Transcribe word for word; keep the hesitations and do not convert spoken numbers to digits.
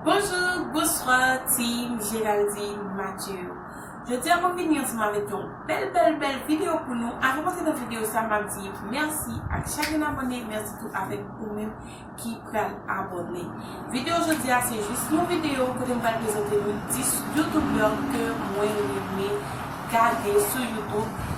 Bonjou, bonswa, team Géraldine Mathieu. Jodi a mwen vini ansanm avèk yon bèl, bèl, bèl videyo pou nou. Avan m antre nan videyo sa, m ap di mèsi ak chak grenn abòne, mèsi tou avèk ou menm ki pral abòne. Videyo jodi a se jis yon videyo kote m pral prezante nou dis youtubè ke mwen renmen gade sou YouTube.